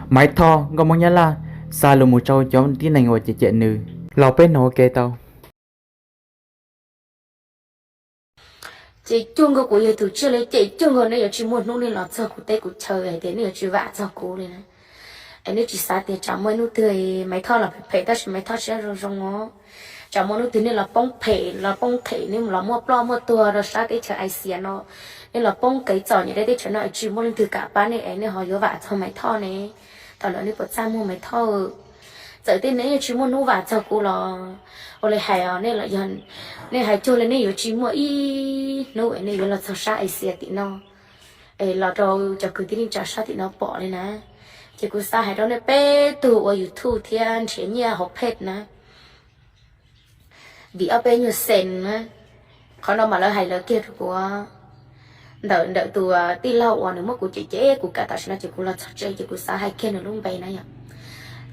Maiv Thoj, nkauj Hmoob Nyab Laj, xa lus mus rau cov tib neeg uas cem cem nws los peb hnov ua ke tau. Ces cuag nkaus kuv yog tus tsiaj li, ces cuag nkaus nej yuav tsis muaj hnub nej los txog kuv teb kuv chaw hais tias nej yuav tsis vam txog kuv li na. Es nej tsis xav tias tsam muaj ib hnub twg Maiv Thoj los phem phem tab sis Maiv Thoj siab zoo zoo os. Tsam muaj hnub twg nej los poob phem los poob phem, nej los muaj ploj muaj tuag rau sab teb chaws Axias no, nej los poob kev txom nyem rau teb chaws no es tsis muaj leej twg kam pab nej es nej ho yuav vam txog Maiv Thoj ne? Thaum lawm nej puas txaj muag Maiv Thoj? Txawm tej nej yuav tsis muaj hnub vam txog kuv los ua li hais os, nej hais cuag li nej yuav tsis muaj ib hnub es nej yuav los txog sab Axias tim no es los rau cov kwv tij neej tsa sab tim no pom li na. Ces kuv xav hais rau nej peb tug ua YouTube thiab nrhiav nyiaj hauv page na, vim ob peb nyuag xees na. Qhov no mas lawv hais lawv kiag rau kuv ntawm ntawm tus tij laug uas nws muab kuv cem cem kuv kam tam sim no ces kuv los txog tsev ces kuv xav hais kiag nws lub npe na yom.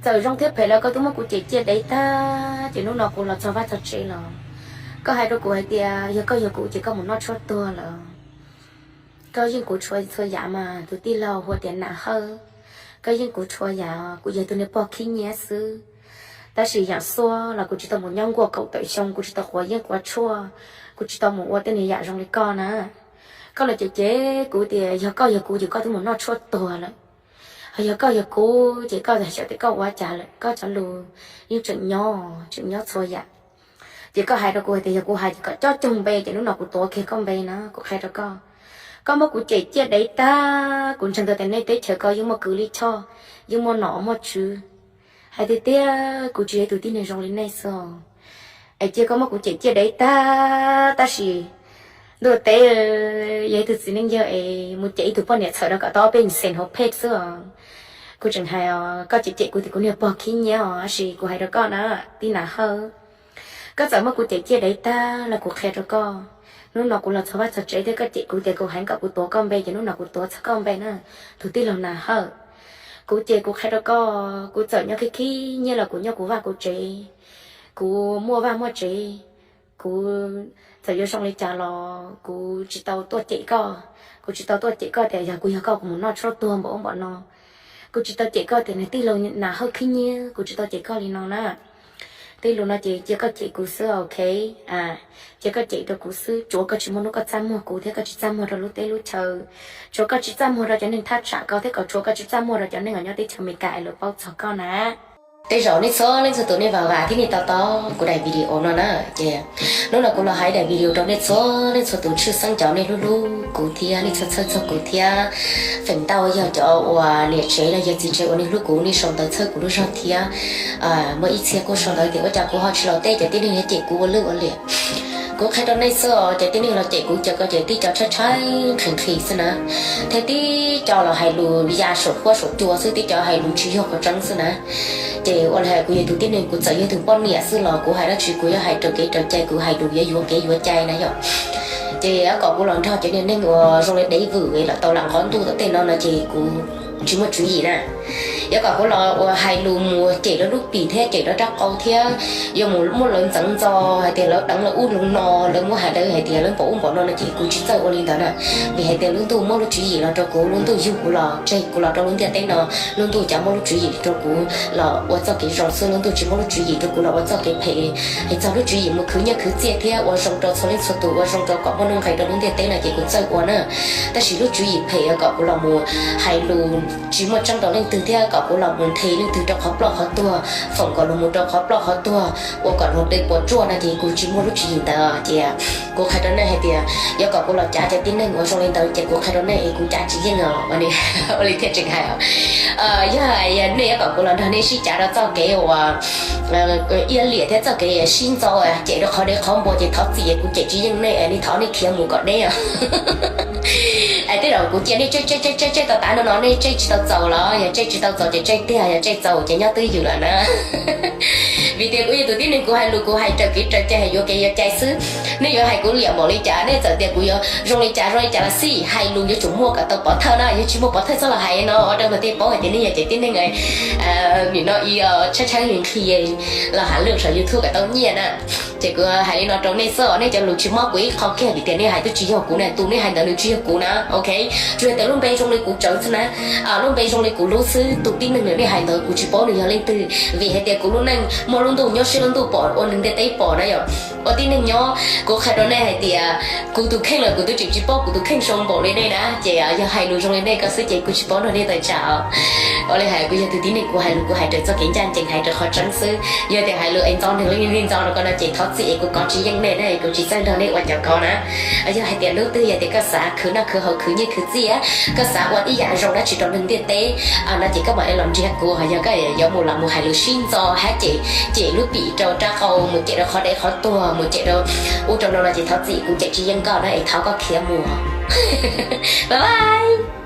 Txawm zoo thiab phem los koj twb muab kuv cem ciaj dev tag ces hnub no kuv los txog vaj txog tsev los koj hais rau kuv hais tias yog koj yog kuv ces koj mus noj tshuaj tuag lawm. Koj yeej kuv txhua yam mas tus tij laug hu tias Nam Hawj, koj yeej kuv txhua yam, kuv yog tus niag pog khib nyiab xwb. Tab sis yam xuab los kuv tsis tau mus nyob nkuaj kaum tawm xyoo, kuv tsis tau quav yeeb quav tshuaj, kuv tsis tau mus ua tej niag yam zoo li koj na. Koj los cem cem kuv tias yog koj yog kuv ces koj twb mus noj tshuaj tuag lawm. Ho yog koj yog kuv ces koj xav tias koj ua cas lawm, koj cov lus yeej tseem nyob, tseem nyob txhua yam. Ces koj hais rau kuv hais tias yog kuv hais ces kom cob coog npe ces hnub no kuv tuav kiag koj npe na, kuv qhia rau koj. Koj muab kuv cem ciaj dev tag, kuv ntseeg tau tias nej teb chaws ko yeej muaj kwv li Choj, yeej muaj nom muaj tswv. Hais tiag tiag kuv tsis yog tus tib neeg zoo li nej xwb. Es cia koj muab kuv cem ciaj dev tag, tab sis ntuj teb, yog ib tug txiv neej yawg es mus cem ib tug poj niam txhawm rau kom tau ob peb xees hauv page xwb os. Kuv tseem hais os, koj cem cem kuv tias kuv niag pog khib nyiab os, tab sis kuv hais rau koj na, tij Nam Hawj, koj txawm muab kuv cem ciaj dev tag los kuv qhia rau koj, hnub no kuv los txog vaj txog tsev thiab koj cem kuv tias kuv heev kom kuv tuav koj npe ces hnub no kuv tuav txog koj npe na, tus tij laug Nam Hawj. Kuv ces kuv qhia rau koj, kuv txawm nyob khib khib nyiab los kuv nyob kuv vaj kuv tsev, kuv muaj vaj muaj tsev, kuv txawm yuav zoo li cas los kuv tsis tau tuaj cem koj, kuv tsis tau tuaj cem koj tias yog kuv yog koj kuv mus noj tshuaj tuag npaum ub npaum no. Kuv tsis tau cem koj tias nws tij laug Nam Hawj khib nyiab, kuv tsis tau cem koj li no na. Tej lus no ces cia koj cem kuv xwb, ok. Cia koj cem rau kuv xwb, tsuav koj tsis muaj hnub koj txaj muag kuv thiab koj tsis txaj muag rau lub teb lub chaw, tsuav koj tsis txaj muag rau cov neeg thaj tsam ko thiab kom tsuav koj tsis txaj muag rau cov neeg uas nyob teb chaws Amelikas es lawv paub txog koj na. Tej zaum nej txhua leej txhua tus nej vam vam thiab nej to taub kuv daim video no na. Ces hnub no kuv los hais daim video rau nej txhua leej txhua tus, tshwj xeeb cov nej hlub hlub kuv thiab nej txhawj txhawj txog kuv thiab, feem ntau yog cov uas niam tsev los yog txiv tsev uas nej hlub kuv, nej sau ntawv txhawb kuv lub zog thiab. Muaj ib txhia kuj sau ntawv tias ua cas kuv ho tsis los teb, cov tib neeg yuav cem kuv ua lwj ua liam. Kuv qhia rau nej xwb os, cov tib neeg los cem kuv cov ko ces tib co tshaib tshaib nqhis nqhis xwb na, thiab tib co los hais lus ya saum huab saum cua xwb, tib co hais lus tsis yog qhov tseeb xwb na. Ces ua li hais kuv yog tus tib neeg, kuv txawm yog tus poj niam xwb los kuv hais dab tsi kuv yuav hais raws kev raws cai, kuv hais lus yuav yuav kev yuav cai na yom. Ces yuav kom kuv los nrog cov niag neeg uas zoo li dev vwm lawm tau lam nqov ntuj tom tej no no ces kuv tsis muaj tswv yim na. Yuav kom kuv los uas hais lus mus cem lawv lub pim thiab cem lawv rab qau thiab yuav mus muab lawv ntxeev ntxo hais tias lawv deev lawv ub lawv no, lawv muab hais lawv hais tias lawv npaum ub npaum no no ces kuv tsis txawj ua li ntawd na. Vim hais tias lub ntuj muab lub tswv yim los rau kuv, lub ntuj yug kuv los tseg kuv los rau lub ntiaj teb no, lub ntuj cov muab lub tswv yim rau kuv los ua txoj kev zoo xwb, lub ntuj tsis muab lub tswv yim rau kuv los ua txoj kev phem. Es txog lub tswv yim mus khwv nyiaj khwv txiaj thiab ua zoo rau txhua leej txhua tus, ua zoo rau kom muaj nuj nqis rau lub ntiaj teb no ces kuv txawj ua na. Tab sis lub tswv yim phem yuav kom kuv los mus hais lus tsis muaj tseeb rau leej twg thiab kom kuv los mus nthe leej twg rau qhov ploj qhov tuag, foom kom luag mus rau qhov ploj qhov tuag, ua kom luag dej puas tsuaj no ces kuv tsis muaj lub tswv yim ntawd. Ces kuv qhia rau nej hais tias yuav kom kuv los cav cov tib neeg uas zoo li ntawd ces kuv qhia rau nej es kuv cav tsis yeej os. Ua li thiaj tseem hais os, yog nej yuav kom kuv los nrog nej sib cav rau txoj kev uas iab liam thiab txoj kev sib ntxo cem rau qhov dev qhov npua ces thov txim, kuv cem tsis yeej nej, nej thov nej khiav mus kom deb os. Es tej zaum kuv cia nej tseg tseg tseg tseg tau tav no no nej tseg tsis tau txaus los yog tseg tsis tau txaus ces tseg tiag, yog tseg txaus ces nyob twj ywm lawm na. Vim tias kuv yog tus tib neeg kuv hais lus kuv hais raws kev raws cai, hais yuav kev yuav cai xwb. Nej yuav hais kuv liam npaum li cas, nej txawm tias kuv yuav zoo li cas zoo li cas los xij, hais lus yuav tsum muaj kom tau pov thawj na, yog tsis muaj pov thawj txhob los hais no ua rau luag tej paub hais tias nej yog cov tib neeg nim no i tshaib tshaib nqhis nqhis los hais lus saum YouTube kom tau nyiaj na. Ces kuv hais li no rau nej xwb os, nej cov lus tsis mob kuv ib qho kiag vim tias nej hais twb tsis yog kuv na, tus nej hais ntawd nws tsis yog kuv na, ok. Tsuas yog tias lub npe zoo li kuv tsawv xwb na, lub npe zoo li kuv lub xwb, tus tib neeg nws nej hais ntawd kuv tsis paub nws yog leej twg, vim hais tias kuv lub neej muaj lub ntuj nyob siab lub ntuj pom ua neeg ntiaj teb pom na yom. Ua tib neeg nyob, kuv qhia rau nej hais tias kuv tus kheej los kuv twb tseem tsis paub kuv tus kheej zoo npaum li nej na, ces yog hais lus zoo li nej ko xwb ces kuv tsis paub nrog nej tawm tsam. Ua li hais kuv yog tus tib neeg kuv hais lus kuv hais raws txoj kev ncaj ncees hais raws qhov tseeb xwb, yog tias hais lus es ntxo neeg li nej ntxo no ko no ces thov txim es kuv kov tsis yeej nej na, kuv tsis txawj nrog nej ua cov ko na. Yog hais tias hnub twg yog tias koj xav khwv noj khwv haus khwv nyiaj khwv txiaj, koj xav ua ib yam zoo dab tsi rau neeg ntiaj teb no ces koj mam li los nrhiav kuv, yog koj yuav mus los mus hais lus sib ntxo hab cem, cem lub pim rau rab qau, mus cem rau qhov dev qhov tuag, mus cem rau ub rau no no ces thov txim kuv cem tsis yeej koj na es thov koj khiav mus. Bye bye.